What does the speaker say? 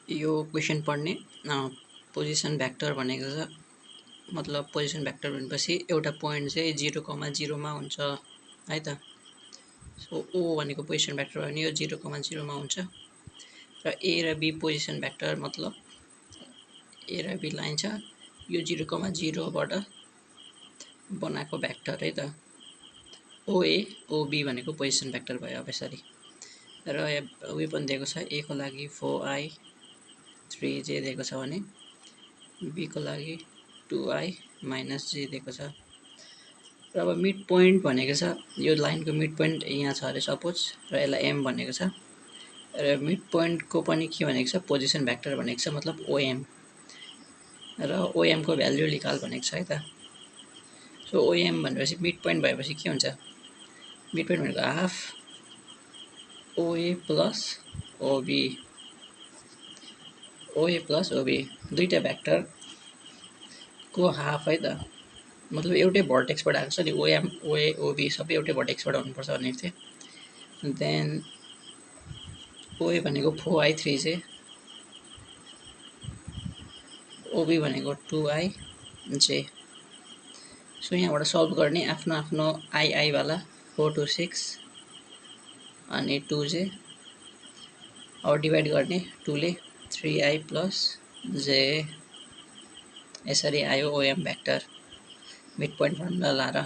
यो क्वेसन पढ्ने position vector भनेको छ। मतलब पोजिसन भ्याक्टर भनेपछि एउटा पोइन्ट चाहिँ 0,0 मा हुन्छ है त। सो ओ भनेको पोजिसन भ्याक्टर हो भने यो 0,0 मा हुन्छ र ए र बी पोजिसन भ्याक्टर मतलब ए र बी लाइन छ, यो 0,0 बाट बनाएको भ्याक्टर है त। ओए ओबी भनेको पोजिसन भ्याक्टर भयो अब यसरी। र उयो पनि दिएको छ, ए को लागि 4i 3j दिएको छ भने बी को लागि 2i - j दिएको छ। र अब मिड पोइन्ट भनेको छ, यो लाइनको मिड पोइन्ट यहाँ छ अरे सपोज, र यसलाई एम भनेको छ। र मिड पोइन्टको पनि के भनेको छ, पोजिसन भ्याक्टर भनेको छ, मतलब ओएम। र ओएम को भ्याल्यु निकाल भनेको छ है त। सो ओएम भनेपछि मिड पोइन्ट भएपछि के हुन्छ, मिड पोइन्ट भनेको हाफ ओए प्लस ओबी, ओए प्लस ओबी दुईटा भ्याक्टर को हाफ है त। मतलब एउटै भर्टेक्सबाट आएको छ नि, ओएम ओए ओबी सबै एउटै भर्टेक्सबाट हुनुपर्छ भनेको थियो। देन ओए भनेको 4i 3j, ओबी भनेको 2i j। सो यहाँबाट सल्भ गर्ने आफ्नो आफ्नो आई वाला 4 to 6 अनि 2j, अब डिभाइड गर्ने 2 ले 3i प्लस j। यसरी आयो O M vector mid point formula लाएर।